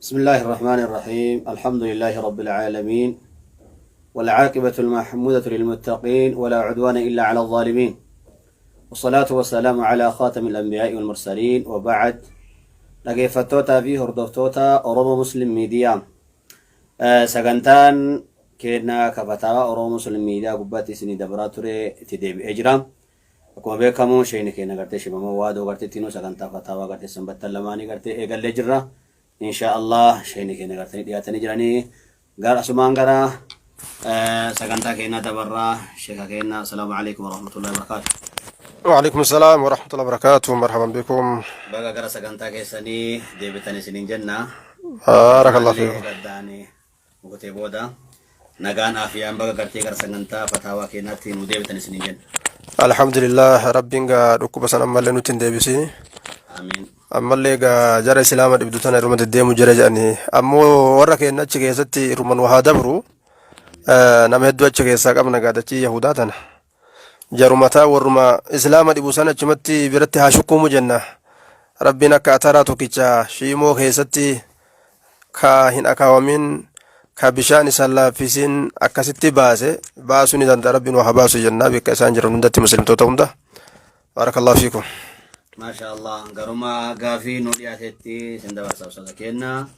بسم الله الرحمن الرحيم الحمد لله رب العالمين والعاقبة المحمودة للمتقين ولا عدوان إلا على الظالمين والصلاة والسلام على خاتم الأنبياء والمرسلين وبعد. Dhaggeeffattootaa fi hordoftoota Oromo Muslim Media, sagantaan keenna kafataa Oromo Muslim Media gubbaatti isinii dabaraa ture itti deebi'ee jira. Akkuma beekamu sheekni keenya gartee shimamoo waadoo gartee ittiin sagantaa fataawaa gartee sanbattan lamaanii gartee eegallee jirra. Insha Allah sheekni keenya gartanii dhiyaatanii jiranii. Gara asumaan gara sagantaa keenyaa dabarraa. Sheeka keenya, asalaamu alaikum warahmatullahi wabarakatuh. وعليكم السلام ورحمة الله وبركاته، مرحبا بكم. Baga gara sagantaa keessanii deebitan isiniin jenna. بارك الله فيكم. Gaddaanii mukutee booda nagaan afiyaan baga gartee gara sagantaa fataawaa keenyaatti nu deebitan isiniin jenna. الحمد لله، rabbiin gaa dhukkuba san ammallee nutti hin deebisini. Amiin. Ammallee gaa jara islaama dhibdu tana irruma deddeemu jira jedhanii, ammoo warra keenya achi keessatti irruma nu haa dabru. Nama hedduu achi keessaa qabna gaadachii yahudaa tana jarumataa warruma islaama dhibu san achumatti biratti haa shukkuumu jenna. Rabbiin akka ataraa tokkicha shiimoo keessatti ka hin akaawamin, ka bishaan isaan laaffisin akkasitti baase baasuu ni danda'a. Rabbiin waa haa baasu jenna bakka isaan jiran hundatti muslimtoota hunda. Baarakallahu fiikum. Maasha Allah, garuma gaafii nu dhiyaatetti isin dabarsa ustaaza kenna.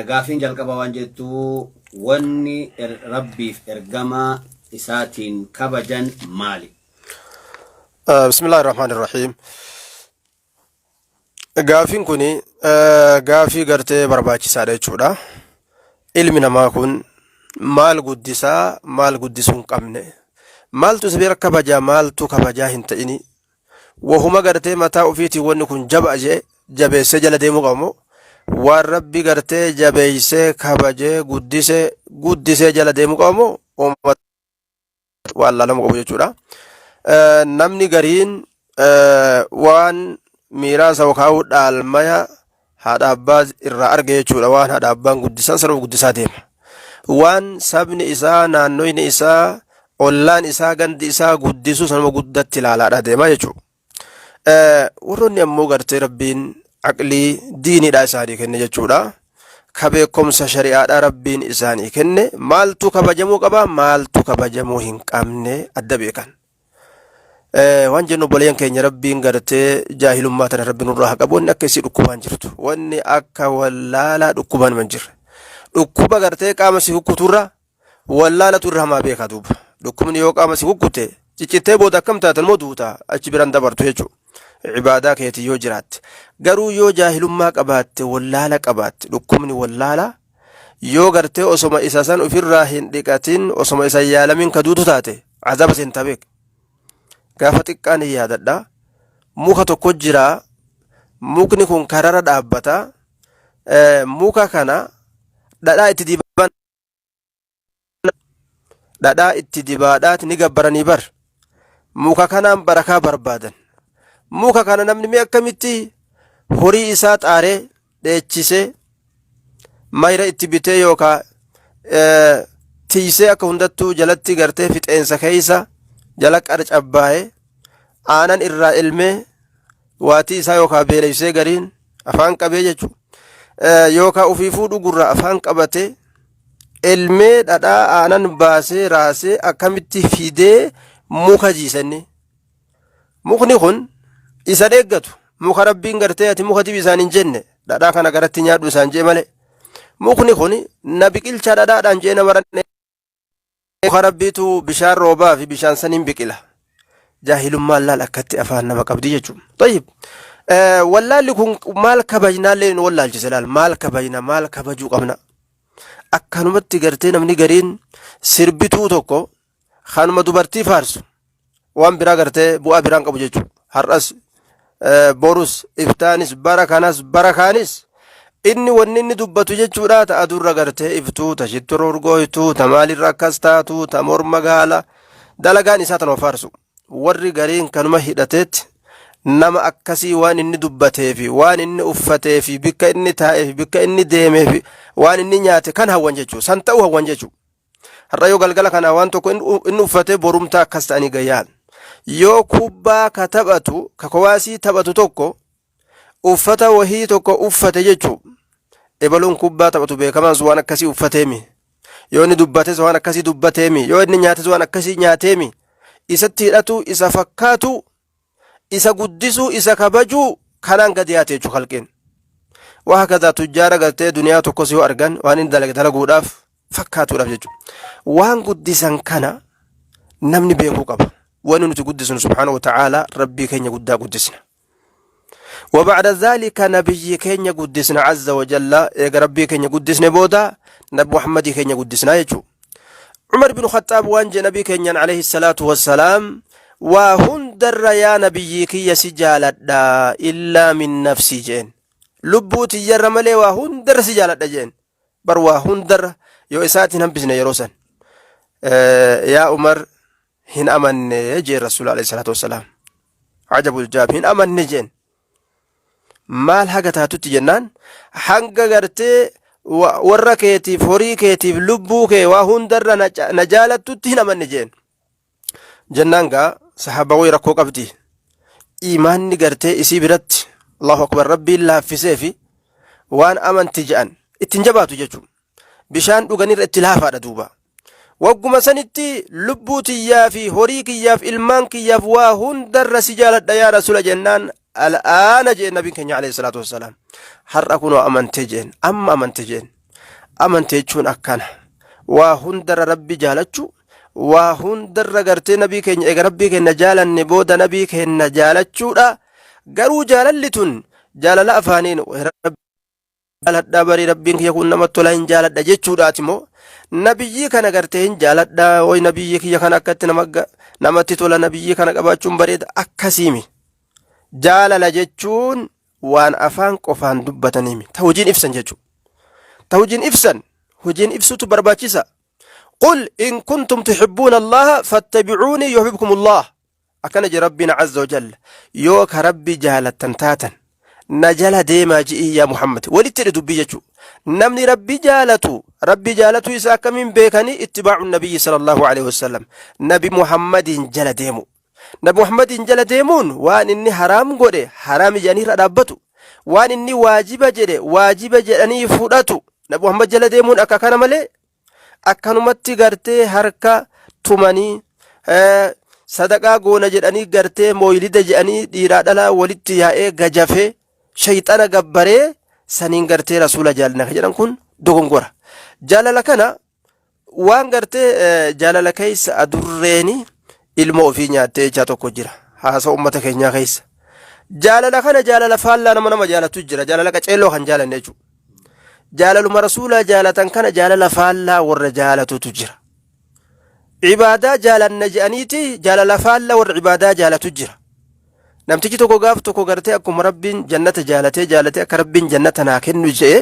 Gaafiin jalqaba waan jettu, wanni rabbiif ergama isaatiin kabajan maali? بسم الله الرحمن الرحيم. Gaafiin kun gaafii gartee barbaachisaadha jechuudha. Ilmi namaa kun maal guddisaa, maal guddisuu hin qabne, maaltu isa bira kabajaa, maaltu kabajaa hin ta'ini, wahuma gartee mataa ofiitiin wanni kun jaba jee jabeessee jala deemuu qabu moo waan rabbi gartee jabeessee kabajee guddisee guddisee jala deemuu qabu moo uummata waan laalamuu qabu jechuudha. Namni gariin waan miiraasa yookaan dhaalmaya haadha abbaa irraa arge jechuudha. Waan haadha abbaan guddisan sanuma guddisaa deema. Waan sabni isaa, naannoyni isaa, ollaan isaa, gandi isaa guddisu sanuma guddatti ilaalaadha deema jechuudha. Warroonni ammoo gartee rabbiin aqlii diiniidha isaanii kenne jechuudha. Ka beekumsa shari'aadha rabbiin isaanii kenne, maaltu kabajamuu qaba, maaltu kabajamuu hin qabne adda beekan. Waan jennu, obboleeyyan keenya, rabbiin gartee jaahilummaa tana rabbi nurraa haa qabu. Wanni akka isii dhukkubaan jirtu, wanni akka wallaalaa dhukkubaan hin jirre. Dhukkuba gartee qaama si kukkuturra wallaalatu irra hamaa beeka duuba. Dhukkubni yoo qaama si kukkute ciccittee booda akkam taatan moo duuta, achi biraan dabartu jechuudha. Ibaadaa keetii yoo jiraatte. Garuu yoo jaahilummaa qabaatte, wallaala qabaatte, dhukkubni wallaala yoo gartee osoma isa san ofirraa hin dhiqatin, osoma isa yaalamin ka duutu taate, azaba seentaa beek. Gaafa xiqqaan hin yaadadha. Muka tokko jira. Mukni kun karara dhaabbata. Muka kana dhadhaa itti diban, dhadhaa itti dibaadhaati ni gabbaranii bar. Muka kanaan barakaa barbaadan. Muka kana namni mee akkamitti horii isaa xaaree dheechisee mayra itti bitee yookaan tiisee akka hundattuu jalatti gartee fixeensa keessa jala qarcabbaa'ee aanan irraa ilmee waatii isaa yookaan beeleysee gariin afaan qabee jechuudha. Yookaan ofiifuu dhugurraa afaan qabatee elmee dhadhaa aanan baasee raasee akkamitti fidee muka jiisanni. Mukni kun isa eeggatu, muka rabbiin gartee ati muka dibi isaan hin jenne, dhadhaa kana garatti nyaadhu isaan jee malee. Mukni kun na biqilcha dhadhaadhaan jee nama. Muka rabbiitu bishaan roobaa fi bishaan saniin biqila. Jaahilummaan laal akkatti afaan nama qabdi jechuudha. Tayyib. Wallaalli kun maal kabajnaallee nu wallaalchise laal, maal kabajna, maal kabajuu qabna. Akkanumatti gartee namni gariin sirbituu tokko kanuma dubartii faarsu, waan biraa gartee bu'aa biraan qabu jechuudha. Har'as, borus, iftaanis, bara kanas, bara kaanis inni wanni inni dubbatu jechuudha, ta adurra gartee iftuu, ta shittura urgooytuu, ta maalirra akkas taatu, ta morma gaala, dalagaan isaa tanuma faarsu. Warri gariin kanuma hidhateetti nama akkasii waan inni dubbatee fi waan inni uffatee fi bikka inni taa'ee fi bikka inni deemee fi waan inni nyaate kan hawwan jechuudha. San ta'uu hawwan jechuudha. Har'a yoo galgala kana waan tokko inni uffatee, borumtaa akkas ta'anii gayyaan. Yoo kubbaa ka taphatu, ka kowaasii taphatu tokko uffata wahii tokko uffate jechuudha. Ebaluun kubbaa taphatu beekamaan sun waan akkasii uffateemi. Yoo inni dubbates waan akkasii dubbateemi. Yoo inni nyaates waan akkasii nyaateemi. Isatti hidhatu, isa fakkaatu, isa guddisuu, isa kabajuu kanaan gadi yaate jechuudha halqiin. Waa hakadaa tujjaara gartee duniyaa tokkos yoo argan waan inni dalage dalaguudhaaf fakkaatuudhaaf jechuudha. Waan guddisan kana namni beekuu qaba. Wanni nuti guddisnu subhaanahu wa ta'aalaa rabbii keenya guddaa guddisna. وبعد ذلك نبي كينيا قدسنا عز وجل إيغا ربي كينيا قدسنا بودا نبي محمد كينيا قدسنا يجو عمر بن الخطاب وانج نبي كينيا عليه الصلاة والسلام وهندر يا نبي كي سجالة إلا من نفسي جين لبوتي يرملي وهندر سجالة جين بر وهندر يو إساتي نبسنا يروسن yaa Umar hin amanne jeen Rasuula alayhi salaatu wassalaam. Ajabul jaab hin amanne jeen. Maal haga taatutti jennaan hanga gartee warra keetiif horii keetiif lubbuu kee waa hundarra na jaalattutti hin amanne jeen. Jennaan gaa sahaaba wayi rakkoo qabdi. Imaanni gartee isii biratti Allahu akbar rabbiin laaffisee fi waan amanti je'an ittiin jabaatu jechuudha. Bishaan dhuganirra itti laafaadha duuba. Wagguma sanitti lubbuu tiyyaa fi horii kiyyaaf ilmaan kiyyaaf waa hundarra si jaaladha yaa rasuula jennaan al'aana jeen nabiin keenya alayhi salaatu wassalaam. Har'a kunoo amante jeen amma amante jeen. Amante jechuun akkana. Waa hundarra rabbi jaalachuu waa hundarra gartee nabii keenya eega rabbii keenya jaalanne booda nabii keenya jaalachuudha. Garuu jaalalli tun jaalala afaaniin jaaladha barii rabbiin kiyya kun namatti tola hin jaaladha jechuudhaati moo nabiyyii kana gartee hin jaaladha way nabiyyii kiyya kana akkatti nama namatti tola nabiyyii kana qabaachuun bareeda akkasiimi jaalala jechuun waan afaan qofaan dubbataniimi ta hojiin ibsan jechuudha ta hojiin ibsan hojiin ibsutu barbaachisa qul in kuntum tuhibbuuna allaha fattabi'uunii yuhibbukum allah Akkana jedhe Rabbiin azza wa jalla yoo ka Rabbi jaalattan taatan na jala deemaa ji'ii yaa Muhammad walitti hidhe dubbii jechuu namni Rabbi jaalatu Rabbi jaalatu isaa akkamiin beekanii ittibaacu nabiyyi sallallahu alaihi wasallam nabi Muhammadiin jala deemu nabi Muhammadiin jala deemuun waan inni haraam godhe haraami jedhanii irra dhaabbatu waan inni waajiba jedhe waajiba jedhanii fudhatu nabi Muhammad jala deemuun akka kana malee akkanumatti gartee harka tumanii sadaqaa goona jedhanii gartee mooylida jedhanii dhiiraa dhalaa walitti yaa'ee gajafee shayxana gabbaree saniin gartee rasuula jaalina ka jedhan kun dogongora. Jaalala kana waan gartee jaalala keessa adurreeni ilma ofii nyaattee jechaa tokko jira haasa ummata keenyaa keessa. Jaalala kana jaalala faallaa nama nama jaalatu jira jaalala qaceelloo kan jaalanne jechuudha. Jaalaluma rasuulaa jaalatan kana jaalala faallaa warra jaalatutu jira. Ibaadaa jaalanna je'aniiti jaalala faallaa warra ibaadaa jaalatu jira. Namtichi tokko gaaf tokko gartee akkuma rabbiin jannata jaalatee jaalatee akka rabbiin jannata naa kennu je'e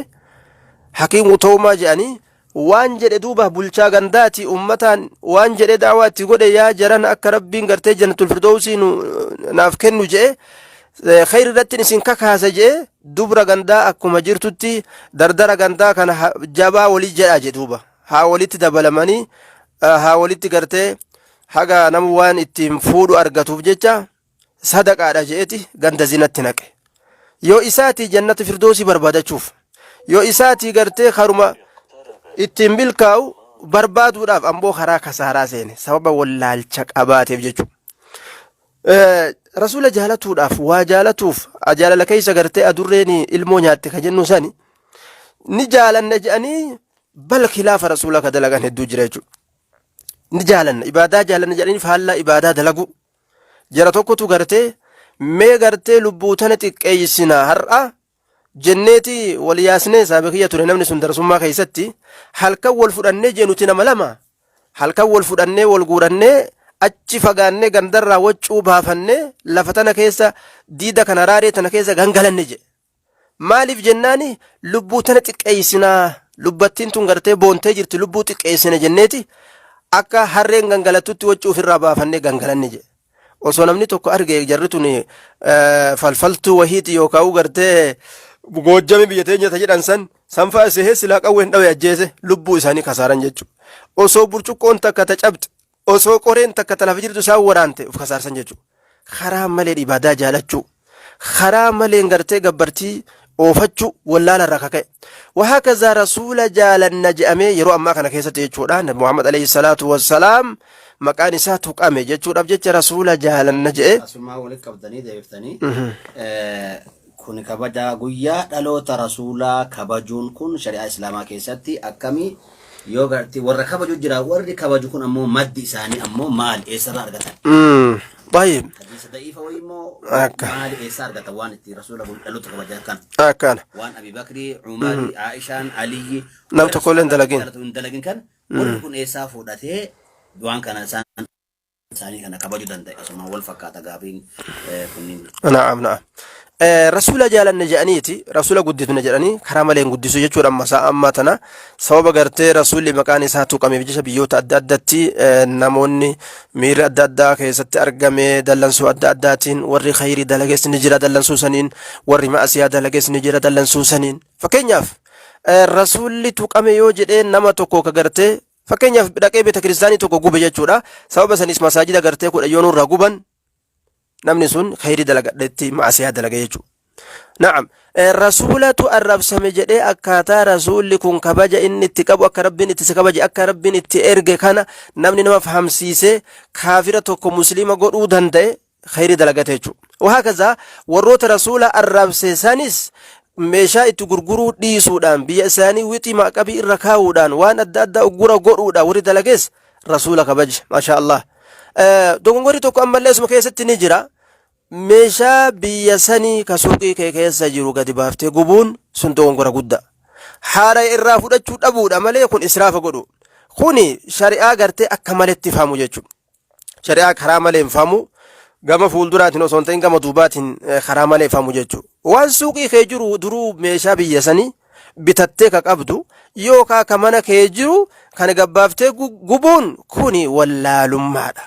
hakiimu toomaa je'anii waan jedhe duuba bulchaa gandaati ummataan waan jedhe daawaa itti godhe yaa jaran akka rabbiin gartee jannatul firdoowsii naaf kennu je'e kheyri irratti isin kakaasa je'e dubra gandaa akkuma jirtutti dardara gandaa kana jabaa walii jedha jedhe duuba haa walitti dabalamanii haa walitti gartee haga nama waan ittiin fuudhu argatuuf jecha sadaqaadha je'eeti ganda zinatti naqe. Yoo isaatii jannata firdoosii barbaadachuuf yoo isaatii gartee karuma ittiin milkaa'u barbaaduudhaaf ammoo karaa kasaaraa seene sababa wallaalcha qabaateef jechuudha. Rasuula jaalatuudhaaf waa jaalatuuf jaalala keessa gartee adurreen ilmoo nyaatte kan jennu sani ni jaalanna jedhanii bal khilaafa rasuula ka dalagan hedduu jira jechuudha. Ni jaalanna ibaadaa jaalanna jedhanii faallaa ibaadaa dalaguu. Jara tokkotu gartee mee gartee lubbuu tana xiqqeessina har'a jenneeti wal yaasnee saabe kiyya ture namni sun darsummaa keessatti halkan wal fudhannee jee nuti nama lama halkan wal fudhannee wal guurannee achi fagaannee gandarraa waccuu baafannee lafa tana keessa diida kana raaree tana keessa gangalanne jedhe. Maaliif jennaani lubbuu tana xiqqeessinaa lubbattiin tun gartee boontee jirti lubbuu xiqqeessina jenneeti akka harreen gangalattutti waccuu ofirraa baafannee gangalanne jedhe. Osoo namni tokko arge jarri tun falfaltuu wahiiti yookaan gartee goojjame biyya teenya ta jedhan san sanfaa sehee silaa qawween dhawe ajjeese lubbuu isaanii kasaaran jechuudha. Osoo burcuqqoon takka ta cabxe Osoo qoreen takka ta lafa jirtu isaan waraante of kasaarsan jechuudha. Karaa malee ibaadaa jaalachuu, karaa maleen gartee gabbartii Oofachuu wallaala irraa kaka'e. Wahaakazaa rasuula jaalanna je'amee yeroo ammaa kana keessatti jechuudha. Nabi Muhammad alayhi salaatu wassalaam maqaan isaa tuqame jechuudhaaf jecha rasuula jaalanna je'e. Asumaa walitti qabdanii deebiftanii kun kabaja guyyaa dhaloota rasuulaa kabajuun kun shari'aa islaamaa keessatti akkamii yoo garti warra kabaju jira warri kabaju kun ammoo maddi isaanii ammoo maali eessarraa argatan? Baay'ee. Hadiisa da'iifa wayii immoo Akka. maali eessaa argatan waan itti rasuula dhaloota kabajaa kan? Akkana. Waan Abi Bakrii, Umarii, Aishaan, Aliyyi Nam tokkollee hin dalagin. hin dalagin kan warri kun eessaa fuudhatee waan kana isaan isaanii kana kabajuu danda'e asuma wal fakkaata gaafiin kunniin. Na'am na'am. Rasuula jaalanne jedhaniiti rasuula guddifne jedhanii karaa malee hin guddisu jechuudha amma sa'a ammaa tana sababa gartee rasuulli maqaan isaa tuqameef jecha biyyoota adda addatti namoonni miirri adda addaa keessatti argame dallansuu adda addaatiin warri khayrii dalagees ni jira dallansuu saniin warri ma'asiyaa dalagees ni jira dallansuu saniin fakkeenyaaf rasuulli tuqame yoo jedhee nama tokko ka gartee Fakkeenyaaf dhaqee beeta kiristaanii tokko gube jechuudha. Sababa saniis masaajida gartee 10 yoo nurraa guban namni sun khayrii dalagadhetti ma'asiyaa dalaga jechuudha. Na'am. Rasuulatu arrabsame jedhee akkaataa rasuulli kun kabaja inni itti qabu akka rabbiin itti si kabaje akka rabbiin itti erge kana namni nama fahamsiisee kaafira tokko musliima godhuu danda'e khayrii dalagate jechuudha. Wahaakazaa warroota rasuula arrabse sanis meeshaa itti gurguruu dhiisuudhaan biyya isaanii wixii maaqabii irra kaa'uudhaan waan adda addaa uggura godhuudhaan warri dalagees rasuula kabaje. Maashaa Allah. Dogongorri tokko ammallee asuma keessatti ni jira. Meeshaa biyya sanii ka suuqii kee keessa jiru gadi baaftee gubuun sun dogongora guddaa. Haaraya irraa fudhachuu dhabuudha malee kun israafa godhu. Kuni shari'aa gartee akka maletti fahamu jechuudha. Shari'aa karaa malee hin fahamu. Gama fuulduraatiin osoo hin ta'in gama duubaatiin karaa malee fahamu jechuudha. Waan suuqii kee jiru duruu meeshaa biyya sanii bitattee ka qabdu yookaa ka mana kee jiru kana gabbaaftee gubuun kuni wallaalummaadha.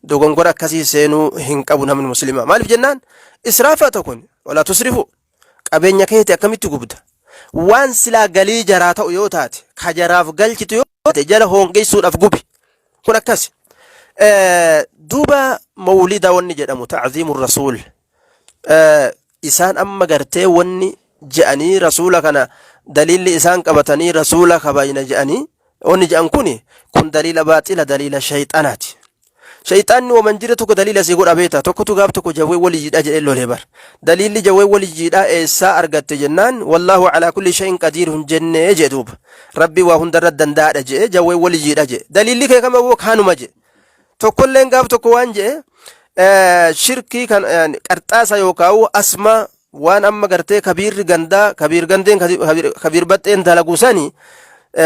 Dogongora akkasii seenuu hin qabu namni muslimaa. Maaliif jennaan israafa ta'u kun walaa tusrifu qabeenya keeti akkamitti gubda? Waan silaa galii jaraa ta'u yoo taate ka jaraaf galchitu yoo taate jala hoongeessuudhaaf gubi. Kun akkasi. Duuba mawlida wanni jedhamu ta'ziimu rasuul. Isaan amma gartee wanni je'anii rasuula kana daliilli isaan qabatanii rasuula kabajna je'anii wanni je'an kuni kun daliila baaxila daliila shayxanaati. Shayxaanni waman jira tokko daliila sii godha beekta tokkotu gaaf tokko jawwee waliyyiidha jedhee lolee bar. Daliilli jawwee waliyyiidha eessaa argatte jennaan wallaahu alaa kulli shay'in qadiir hin jennee jee duuba. Rabbi waa hundarra danda'aadha jee jawwee waliyyiidha jee. Daliilli kee kama woo kaanuma jee. Tokkolleen gaaf tokko waan jee shirkii kan qarxaasa yookaan asmaa waan amma gartee kabiirri gandaa kabiir gandeen kabiir baxxeen dalagu sani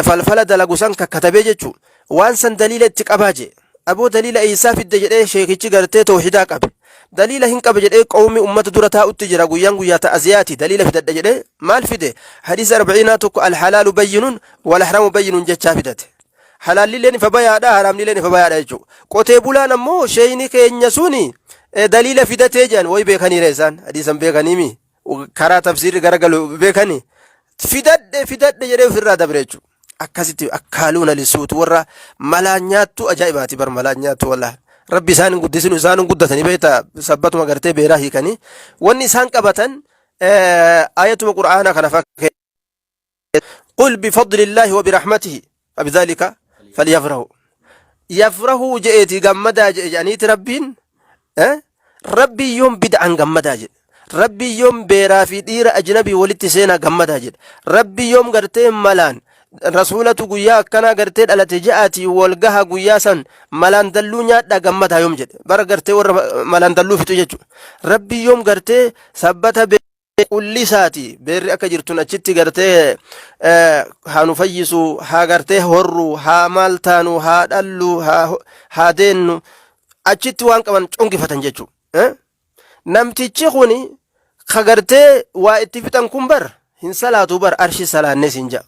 falfala dalagu san kakkatabee jechuun waan san daliila itti qabaa jee aboo daliila eessaa fidde jedhee sheekichi gartee toohidaa qabe daliila hin qabe jedhee qawmi ummata dura taa'utti jira guyyaan guyyaa ta'aziyaati daliila fidadha jedhee maal fide hadiisa arba'iinaa tokko alhalaalu bayyinun walharamu bayyinun jechaa fidate Halaallileen ifa bayaadha, haraamnileen ifa bayaadha jechuudha. Qotee bulaan ammoo sheeyni keenya suni daliila fidatee jedhan wayi beekaniira isaan hadiisan beekaniimi karaa tafsiirri garagalu beekanii fidadhe fidadhe jedhee ofirraa dabre jechuudha. Akkasitti akkaaluuna lisuutu warra malaan nyaattu ajaa'ibaati bar malaan nyaattu wallaahi. Rabbi isaan hin guddisinu isaan hin guddatanii beektaa sabbatuma gartee beeraa hiikanii wanni isaan qabatan ayatuma qur'aanaa kana fakkee. Qul bifadlillaahi wa birahmatihi fabidhaalika falyafrahu. Yafrahuu je'eeti gammadaa je'e jedhaniiti rabbiin rabbiin yoom bid'aan gammadaa jedhe. Rabbiin yoom beeraa fi dhiira ajnabii walitti seenaa gammadaa jedhe. Rabbiin yoom gartee malaan rasuulatu guyyaa akkanaa gartee dhalate je'aati wal gaha guyyaa san malaan dalluu nyaadhaa gammadaa yoom jedhe. Bara gartee warra malaan dalluu fixu jechuudha. Rabbiin yoom gartee sabbata qullisaati beerri akka jirtun achitti gartee haa nu fayyisu haa gartee horru haa maal taanu haa dhallu haa deennu achitti waan qaban congifatan jechuudha. Namtichi kun ka gartee waa itti fixan kun bar hin salaatu bar arshi salaanne siin ja'a.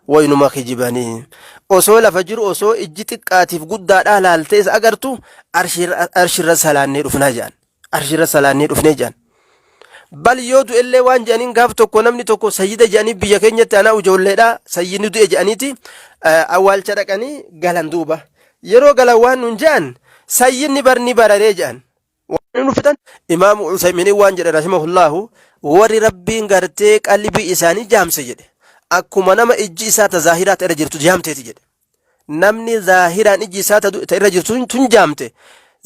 Waynuma kijibanii osoo lafa jiru osoo ijji xiqqaatiif guddaadhaa laaltee isa agartu arshirra salaannee dhufnaa jedhan. Arshirra salaannee dhufnee jedhan. Bal yoo du'ellee waan jedhaniin gaaf tokko namni tokko sayyida jedhanii biyya keenyatti anaa ijoolleedha sayyidni du'e jedhaniiti awwaalcha dhaqanii galan duuba. Yeroo galan waan nun jedhan sayyidni bar ni bararee jedhan. Waan nu fixan Imaamu Usaymiin waan jedhe rahimahullaahu Warri Rabbiin gartee qalbii isaanii jaamse jedhe akkuma nama ijji isaa ta zaahiraa ta irra jirtu jaamteeti jedhe. Namni zaahiraan ijji isaa ta irra jirtu tun jaamte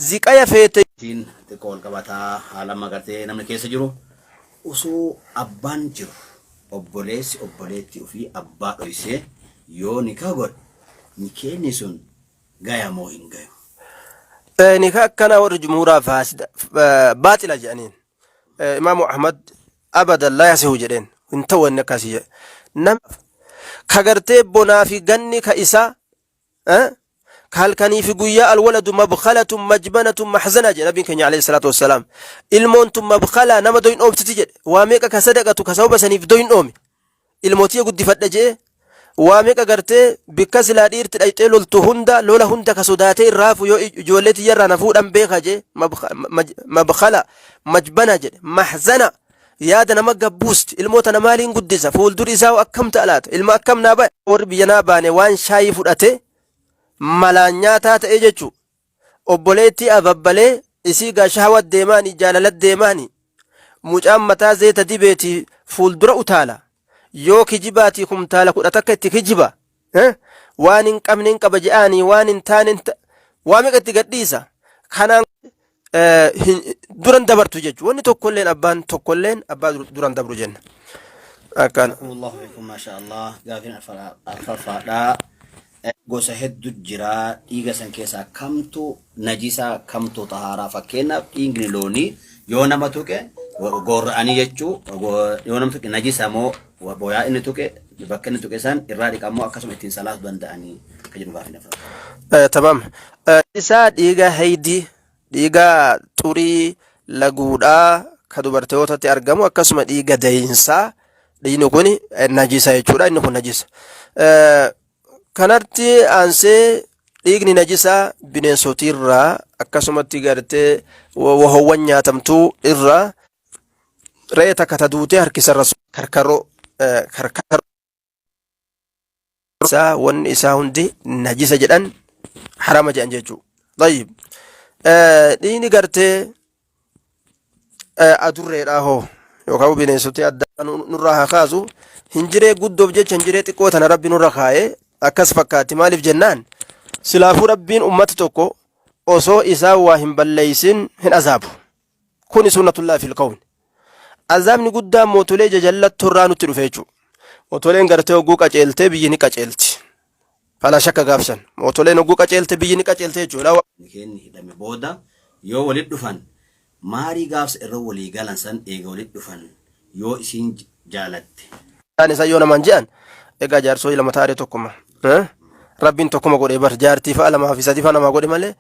ziqaya feete. Tiin xiqqoo wal qabataa haala amma gartee namni keessa jiru osoo abbaan jiru obboleessi obboleettii ofii abbaa dhoysee yoo nikaa godhe nikeenni sun gaya moo hin gayu? Nikaa akkanaa warri jumhuuraa faasida baaxila jedhaniin. Imaamu Ahmad abadan laa yasihu jedheen hin ta'u inni akkasii jedhe. Nam ka gartee bonaa fi ganni ka isaa ka halkanii fi guyyaa alwaladu mabkhalatun majbanatun mahzana jedhe nabiin keenya alayhi salaatu wassalaam. Ilmoon tun mabkhalaa nama doyin dhoomsiti jedhe waa meeqa ka sadaqatu ka sababa saniif doyin dhoome. Ilmoo tiyya guddifadha je'ee waa meeqa gartee bikka silaa dhiirti dhayxee loltu hunda lola hunda ka sodaatee irraa hafu yoo ijoollee tiyya irraa na fuudhan beeka je'e mabkhala majbana jedhe mahzana yaada nama gabbuusti ilmoo tana maaliin guddisa fuulduri isaa hoo akkam ta'a laata ilma akkam naa ba'a warri biyya naa baane waan shaayii fudhate malaan nyaataa ta'ee jechuu obboleettii ababbalee isii gaa shahawat deemaani jaalalat deemaani mucaan mataa zeeta dibeeti fuuldura utaala yoo kijibaatii kumtaala 11 itti kijiba eh? Waan hin qabne hin qaba je'aanii waan hin taane hin ta- waa meeqa itti gadhiisa kanaan duran dabartu jechuudha. Wanni tokkolleen abbaan tokkolleen abbaa duran dabru jenna. Akkana. Jazakumullahu fiikum maasha Allah gaafiin arfaffaadha. Gosa heddu jira dhiiga san keessaa kamtu najisa kamtu xahaaraa fakkeenyaaf dhiigni loonii yoo nama tuqe gorra'anii jechuu yoo nama tuqe najisa moo boyaa inni tuqe bakka inni tuqe san irraa dhiqamoo akkasuma ittiin salaatu danda'anii akka jedhu gaafiin arfaffaa. Tamam. Isaa dhiiga haydii, dhiiga xurii laguudhaa ka dubartootatti argamu akkasuma dhiiga dayiinsaa dhiigni kun najisa jechuudha inni kun najisa. Kanatti aansee dhiigni najisaa bineensotiirraa akkasumatti gartee wahoowwan nyaatamtuu irraa re'ee takka ta duutee harkisarra karkaroo karkaroo isaa wanni isaa hundi najisa jedhan harama jedhan jechuudha. Tayyib. Dhiigni gartee adurreedhaa hoo yookaan bineensota adda nurraa haa kaasu hinjiree guddoof jecha hinjiree xiqqoo tana rabbi nurra kaa'ee akkas fakkaatti maaliif jennaan silaafuu rabbiin ummata tokko osoo isaan waa hin balleeysin hin azaabu. Kuni sunnatullahi fil kawni. Azaabni guddaan mootolee jajallattu irraa nutti dhufe jechuudha. Mootoleen gartee hogguu qaceeltee biyyi ni qaceelti. Falaa shakka gaafsan. Mootoleen hogguu qaceelte biyyi ni qaceelte jechuudha. Nikeenni hidhame booda yoo walitti dhufan maarii gaafsa irra walii galan san eega walitti dhufan yoo isiin jaalatte. Isaan isaa yoo namaan je'an egaa jaarsoo lama taaree tokkuma. Rabbiin tokkuma godhee bar jaartii fa'a lamaa fi sadii fa'a namaa godhe malee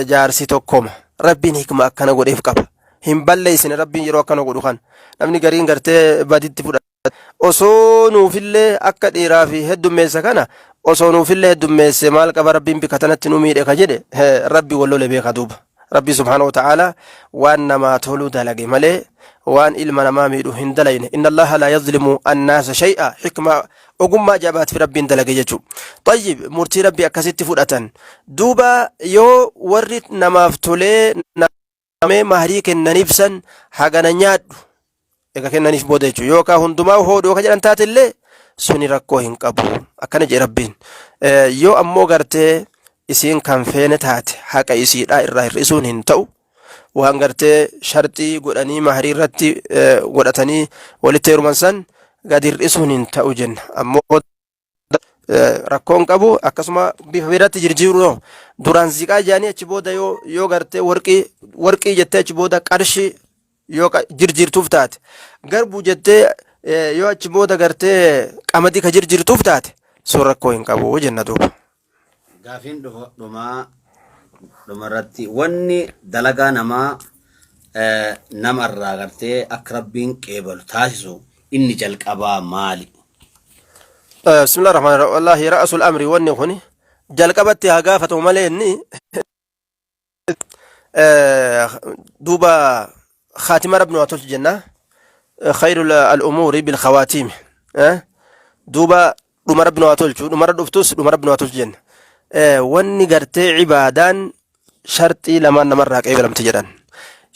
jaarsi tokkoma. Rabbiin hikma akkana godheef qaba. Hin balleessine Rabbiin yeroo akkana godhu kana. Namni gariin gartee baditti fudhata. Osoo nuufillee akka dhiiraa fi heddummeessa kana osoo nuufillee heddummeesse maal qaba Rabbiin bika tanatti nu miidhe ka jedhe Rabbi wal lole beeka duuba. Rabbi subhaanahu wa ta'aalaa waan namaa tolu dalage malee waan ilma namaa miidhu hin dalayne. Inna Allaha laa yazlimu annaasa shay'a hikmaa ogummaa ajaa'ibaatiif Rabbiin dalage jechuudha. Tayyib murtii Rabbi akkasitti fudhatan. Duuba yoo warri namaaf tolee namee mahrii kennaniif san hagana nyaadhu ega kennaniif booda jechuudha. Yookaan hundumaa hoodhu yookaan jedhan taate illee suni rakkoo hin qabu. Akkana jedhe Rabbiin. Yoo ammoo gartee isiin kan feene taate haqa isiidhaa irraa hir'isuun hin ta'u. Waan gartee sharxii godhanii mahrii irratti godhatanii walitti heeruman san gadi hir'isuun hin ta'u jenna. Ammoo rakkoon qabu akkasuma bifa biraatti jirjiiruu yoo duraan ziqaa jedhanii achi booda yoo yoo gartee warqii warqii jettee achi booda qarshii yoo jirjiirtuuf taate garbuu jettee yoo achi booda gartee qamadii ka jirjiirtuuf taate sun rakkoo hin qabu jenna duuba. Gaafiin dhumaa dhumarratti wanni dalagaa namaa namarraa gartee akka rabbiin qeebalu taasisu inni jalqabaa maali? Bismillah rahmaan rahim. Wallaahi ra'asul amri wanni kun jalqabatti haa gaafatamu malee inni duuba khaatima rabbi nu haa tolchu jenna. Khayrul al-umuuri bil khawaatiimi. Duuba dhuma rabbi nu haa tolchu dhumarra dhuftus dhuma rabbi nu haa tolchu jenna. Wanni gartee ibaadaan sharxii lamaan namarraa qeebalamti jedhan.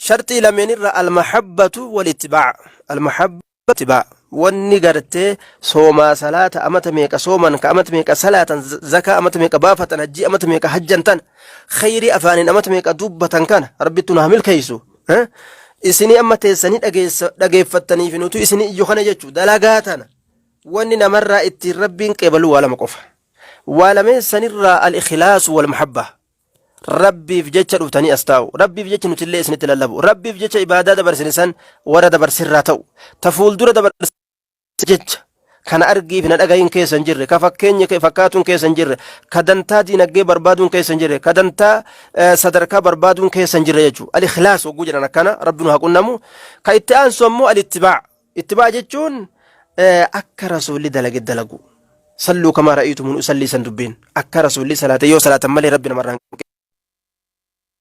Sharxii lameenirra almahabbatu wal ittibaa. Almahabba ittibaa. Wanni gartee soomaa salaata amata meeqa sooman ka amata meeqa salaatan zakaa amata meeqa baafatan hajjii amata meeqa hajjan tana khayrii afaaniin amata meeqa dubbatan kana rabbittu nu haa milkeessu. Isinii amma teessanii dhageeffattaniif nutu isinii iyyu kana jechuu dalagaa tana wanni namarraa ittiin rabbiin qeebaluu waa lama qofa. Waa lameen sanirraa al-ikhlaasu wal mahabba. Rabbiif jecha dhuftanii as taa'u. Rabbiif jecha nutillee isinitti lallabu. Rabbiif jecha ibaadaa dabarsine san warra dabarsirraa ta'u. Ta fuuldura dabarsine jecha kana argiif na dhagahin keessa hin jirre, ka fakkeenya fakkaatuun keessa hin jirre, ka dantaa diinagdee barbaaduun keessa hin jirre, ka dantaa sadarkaa barbaaduun keessa hin jirre jechuudha. Al-ikhlaas hogguu jedhan akkana Rabbi nu haa qunnamu. Ka itti aansu ammoo al-ittibaa. Ittibaa jechuun akka rasuulli dalage dalagu. Salluu kamaa ra'iitumuun usallii san dubbiin. Akka rasuulli salaate yoo salaatan malee Rabbi namarraa hin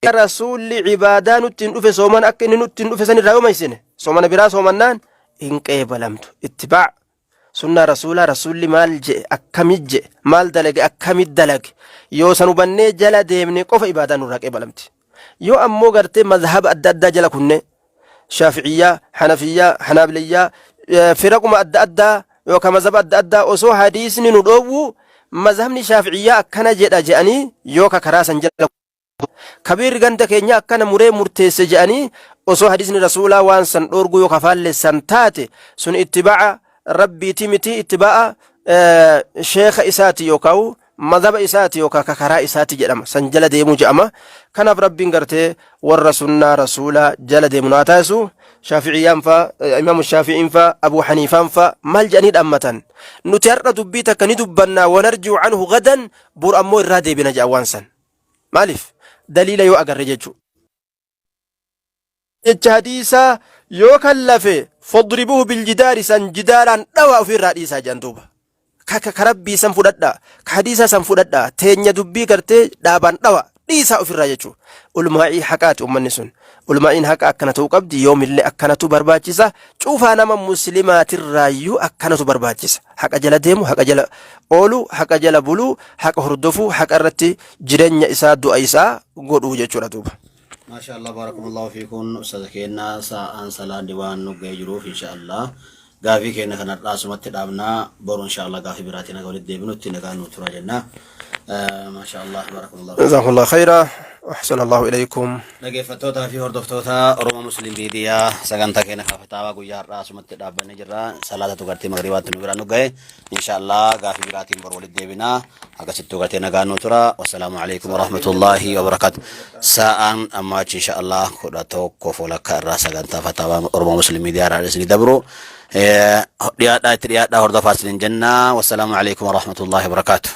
Akka rasuulli ibaadaa nutti hin dhufe soomana akka inni nutti hin dhufe san irraa yoo maysine soomana biraa soomannaan hin qeebalamtu. Ittibaa sunnaa rasuulaa rasuulli maal je'e akkami je'e maal dalage akkami dalage yoo san hubannee jala deemne qofa ibaadaa nurraa qeebalamti. Yoo ammoo gartee mazhaba adda addaa jala kunne Shaafi'iyyaa, Hanafiyyaa, Hanaabiliyyaa, firaquma adda addaa yookaan mazhaba adda addaa osoo hadiisni nu dhoowwu mazhabni Shaafi'iyyaa akkana jedha je'anii yoo ka karaa san jala kabiirri ganda keenya akkana muree murteesse je'anii osoo hadiisni rasuulaa waan san dhoorguu yoo kafaallessan taate sun ittiba'a rabbiiti miti ittiba'a sheekha isaati yookaan madhaba isaati yookaan ka karaa isaati jedhama san jala deemuu jedhama kanaaf rabbiin gartee warra sunnaa rasuulaa jala deemu naa taasisu shaafi'iyyaan faa imaamu shaafi'iin faa abuu haniifaan faa maal jedhanii dhaammatan nuti har'a dubbii takka ni dubbannaa wanarji'u anhu gadan bor ammoo irraa deebina jedhan waan san maaliif daliila yoo agarre jechuu jecha hadiisaa yoo kallafe fadribuhu biljidaari san jidaaraan dhawaa ofirraa dhiisaa jedhan duuba ka ka rabbii san fudhadhaa ka hadiisaa san fudhadhaa teenya dubbii gartee dhaabaan dhawa dhiisaa ofirraa jechuu ulmaa'ii haqaati ummanni sun ulmaa'iin haqa akkana ta'uu qabdi yoomillee akkanatu barbaachisa cuufaa nama muslimaatirraayyuu akkanatu barbaachisa haqa jala deemu haqa jala oolu haqa jala buluu haqa hordofuu haqa irratti jireenya isaa du'a isaa godhuu jechuudha duuba. Maasha Allah baarakumullahu fiikun ustaza keenna sa'aan salaanni waan nu ga'ee jiruuf insha Allah gaafii keenya kan har'aa asumatti dhaabna boru insha Allah gaafii biraatiin haga walitti deebinutti nagaan nu turaa jenna. Maasha Allah baarakumullahu fiikun. جزاكم الله خيرا أحسن الله إليكم Dhaggeeffattootaa fi hordoftoota Oromoo Musliim Miidiyaa sagantaa keenya kaafataawaa guyyaa har'aa asumatti dhaabbannee jirra. Salaatatu gartee magriibaatti nu bira nu ga'e. Insha Allah gaafii biraatiin boru walitti deebina. Akkasittuu gartee nagaan nu tura. Wassalaamu alaikum warahmatullaahi wabarakaatu. Sa'aan amma achi insha Allah 11:15 irraa sagantaa fataawaa Oromoo Musliim Miidiyaa irraa isinii dabru. Dhiyaadhaa itti dhiyaadhaa hordofaa isiniin jenna. Wassalaamu alaikum warahmatullaahi wabarakaatu.